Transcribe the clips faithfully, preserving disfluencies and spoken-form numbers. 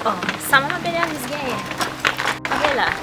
Oh, sa manman Belianis genyen? Gade la.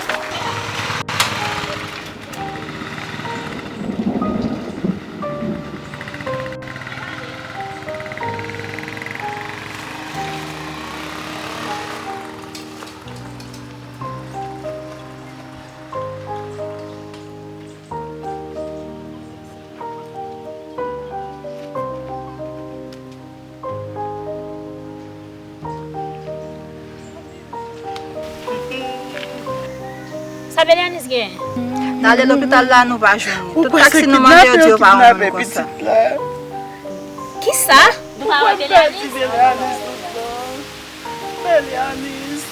Sa Belianis gen? N ale lopital la, nou pa jwenn li. Tout taksi nou mande, yo di yo pa wè moun konsa. Kisa? Nou pa wè Belianis? Belianis.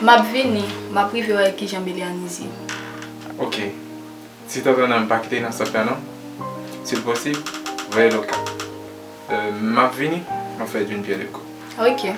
M ap vini, m ap rive wè kijan Belianis ye. Ok. Si tata nan m pa kite nan sant la non. Si l posib, voye loka. Euh, m ap vini, m ap fè d'une pierre deux coups. Ok.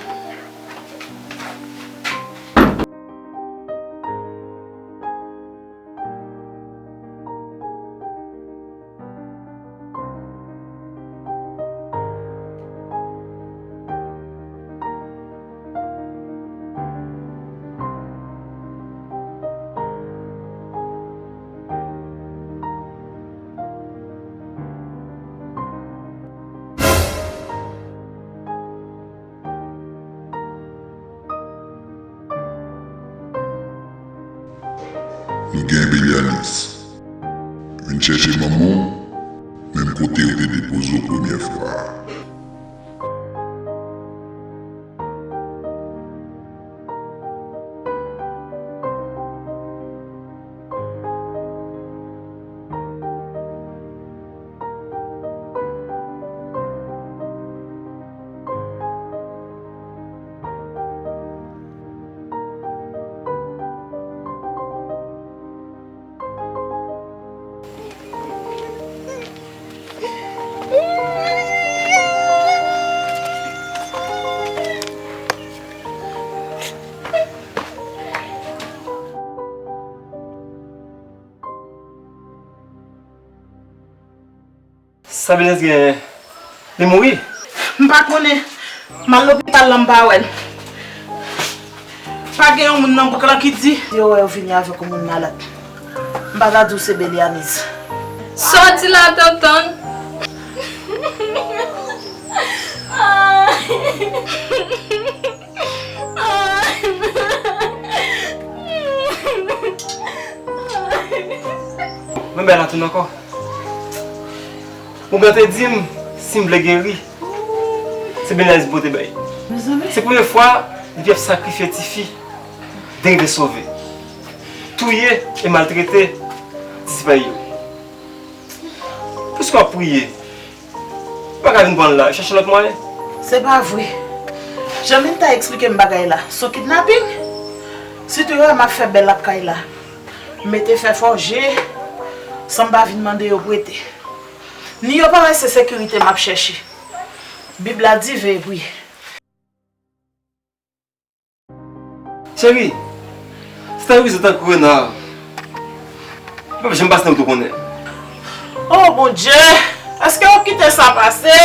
Nou gen Belianis. Vin chèche manman w, menm kote yo te depoze w premyè fwa a. Sa Beliz genyen? Li mouri? M pa konnen. M al lopital la, m pa wè l. Pa gen yon moun nan bouk lan ki di yo wè yo vini avèk yon moun malad. M pa ta di w se Belianiz. Sa w di la, Tonton? Mwen bay la tounen ankò. Ougan te di m, si m vle geri, se Beliz m pote bay. Se premye fwa depi y ap sakrifye tifi, derive sove, touye e maltrete ti pèp yo. Piske w ap priye, ou pa ka vin pran l la, chache lòt mwayen. Se pa vre. Jan Minta eksplike m bagay la, se yon kidnaping. Sitou yo wè m ap fè bèl lakay la. M mete fè fòje, san m pa vin mande yo prete. Ni yo pa wè se sekirite m ap chèche. Bib la di veye priye. Cheri, si ta rive tankou rena, li p ap janm pase nan wout ou konnen. Oh Bondye, èske w ap kite sa pase?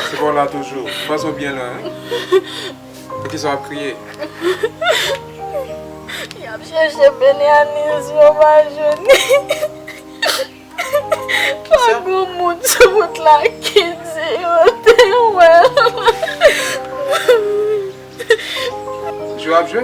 Se pa w la toujou. Panse w byen lwen, wi. Poukisa w ap kriye? Y ap chèche Belianiz, yo pa jwenn li. Pa gen moun sou wout la ki di yo te wè l. Jwe w ap jwe?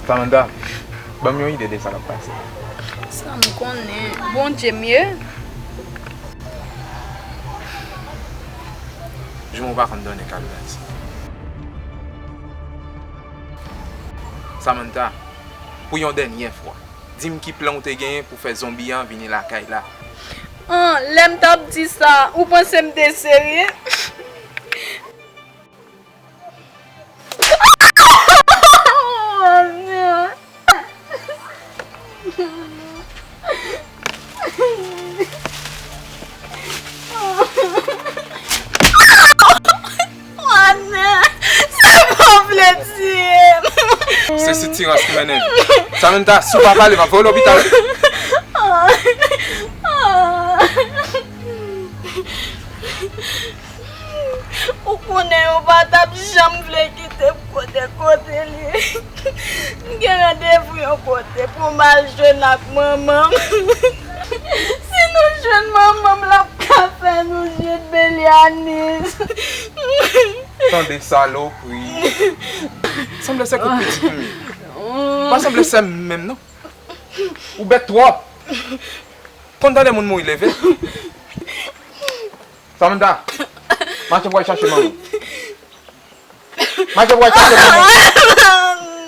Samantha, ban m yon ide de sa k ap pase. Sa m konnen, Bondye m ye. Jumè w pa konn donnen kalbas. Samantha, pou yon dènyè fwa, di m ki plan w te genyen pou fè zonbi an vini lakay la. An, lè m t ap di sa, ou panse m te serye? Anè, sa pa vle tiye m. Se sitirans ki mennen l. Samantha, si w pa pale, m ap voye w lopital. Ou konnen yo pa t ap janm vle kite m kote kote li. M gen randevou yon kote pou m al jwenn ak manman m. Si nou jwenn manman m, l ap ka fè nou jwenn Belianis. Tande salopri. Sanble se kot pitit m ye. Pa sanble sè m menm non. Ou bèt twòp. Konn tande moun mouri leve. Samantha, mache pou w al chache manman. Mache pou w al chache manman.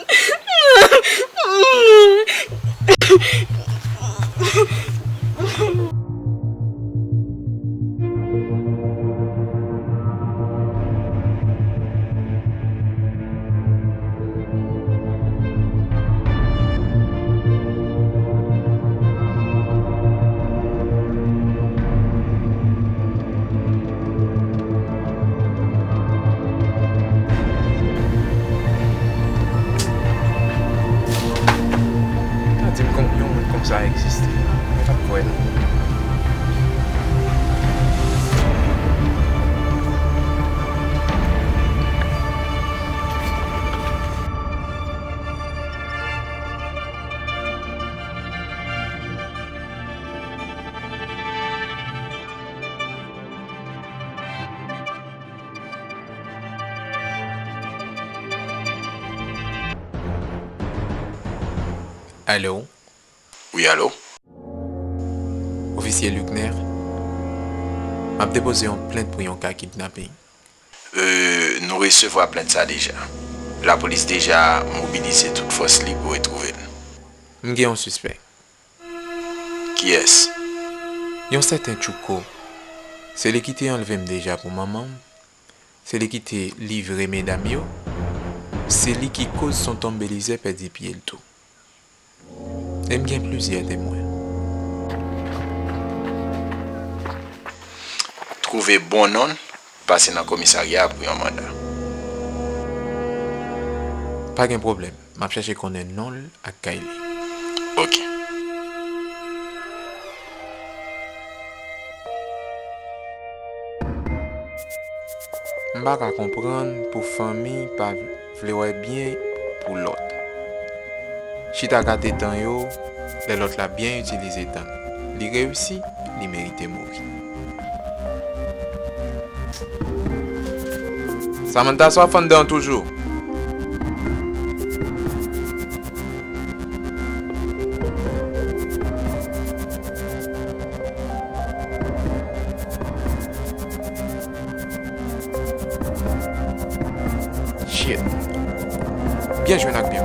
Pa di m kon yon moun konsa egziste. Mwen pa t kwè non. Alo? Wi, alo? Ofisye Luckner, m ap depoze yon plent pou yon ka kidnaping. Euh, nou resevwa plent sa deja. Lapolis deja mobilize tout fòs li pou retwouve l. M gen yon sispèk. Kiyès? Yon sèten Tchouko. Se li ki te anlve m deja pou manman m. Se li ki te livre medam yo. Se li ki koz Tonton Belize pèdi pye l tou. E m gen plizyè temwen. Twouve bon nonm, pase nan komisarya a pou yon manda. Pa gen pwoblèm, m ap chèche konnen non l ak kay li. Oke. M pa ka konprann pou fanmi pa vle wè byen pou lòt. Chita gade dan yo, lè lòt la byen itilize dan l. Li reyisi, li merite mouri. Samantha, sa w ap fè anndan an toujou? Shit. Byen jwenn ak byen